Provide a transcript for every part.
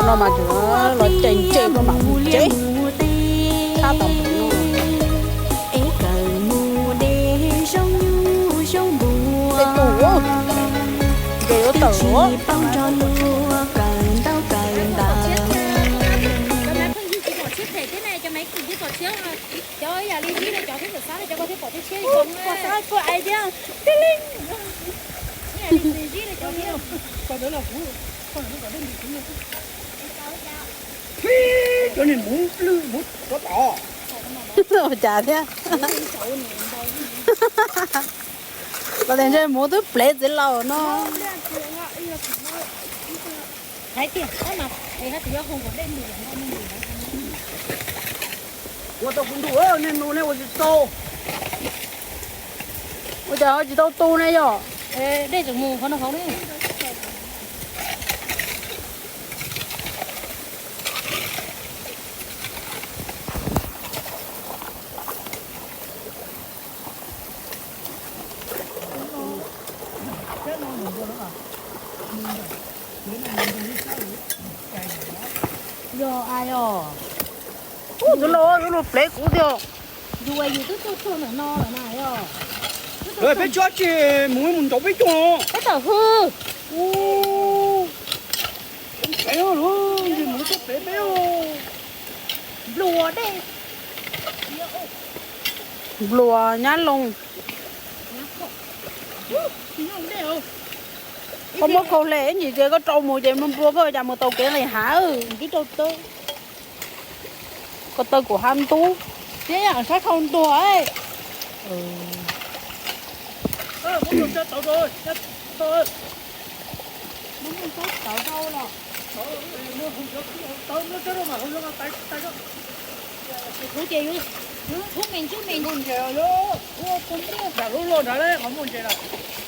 No mas tseem los cem ntses rau mam mus tsev. Tshaj tau mus no. Tej tug, ntses yuav tawm. Cov ib yam li zib no cov thiab, cov xab no cov koj thiab pom thiab tshiab li ko. Cov niag muv lwj muv tsov tom. Ua cas thiab? Los tias ntshe muv twb plev txiv laus no. Ua tau kuv ntu, nej nug nej ua tsis tau. Ua cas ho tsis tau tu ne yog? Dej tseem mus qhov no hauv ne. Yog a yog. Ub, tus no yuav luag plev kuv tiag. Yus yus twb tuaj txog ntawm no lawm na yog. Peb tsob tsis mus mus nraud peb coj. Peb tawm hwj. Ub, plev lawm, mus tuaj plev peb. Nplua dej. Nplua nyab loo. Koj muab kaug hle ib ntsis ces koj rau mus ces nplua koj cas mus tau kev nqis hav twb rau tawb. Koj tawb kuv hab ntub. Thiab yam sab khau ntuag. Kuv ces yuav, yuav thub me ntsuj me.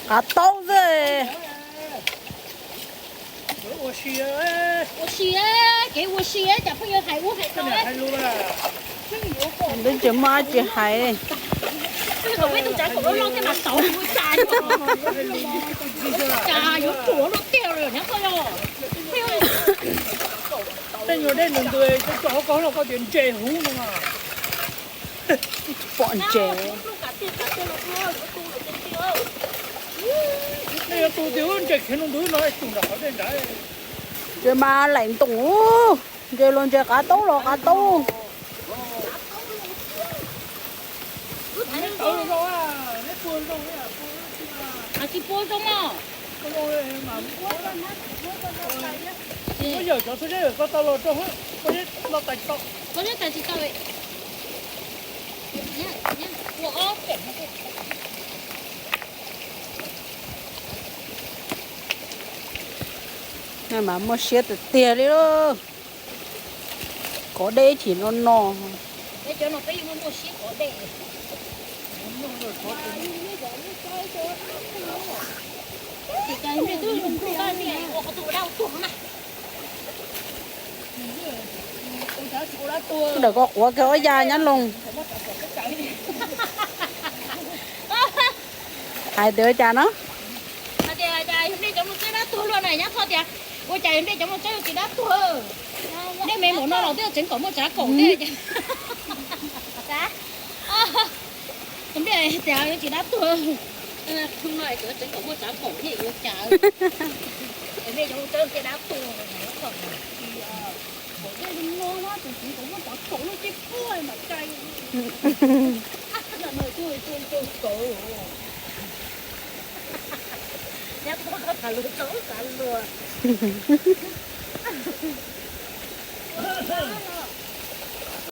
Qav taub xwb. Ua si, kev ua si cas pheej yuav hais ub hais no. Twb tsis muaj dab tsi hais. Peb tus tsav kaum loj loj tej mas tauv ua cas, cas yuav ruam luaj tiag li nyob koj yog. Tej nyuag dej ntws ntws, cov cov hauv koj los koj tias ntses huv no mas. Pom ntses. Nej yuav tu twg ntses khiav no ntws no, tus nram qhov dej nrad. Ntses mas laim ntoos, ntses los ntses, qav taub los qav taub. Tsis pua zoo mog. Muab yawm cov xub zeb koj tau los rau, koj zeb los tais tsis tau. Koj zeb tais tsis tau. Mas muaj siab tiag tiag li lauj. Kov dej ib chim no no. Cov no peb yeej muaj muaj siab kov dej. Ntawm koj quav kiag ob ya nyab loo. Hais tias ua cas no? Hais tias yog nej cov mos txawb dab tuag luaj na, nyab Thoj tias ua cas yog nej cov mos txawb yuav tsis dab tuag. Nej me npaum no los twb tseev kom muaj tsav kaum thiab. Tus nplij tias yuav tsis dab tuag. Tseev kom muaj tsav kaum thiab ua cas. Nej cov mos txawb thiaj dab tuag.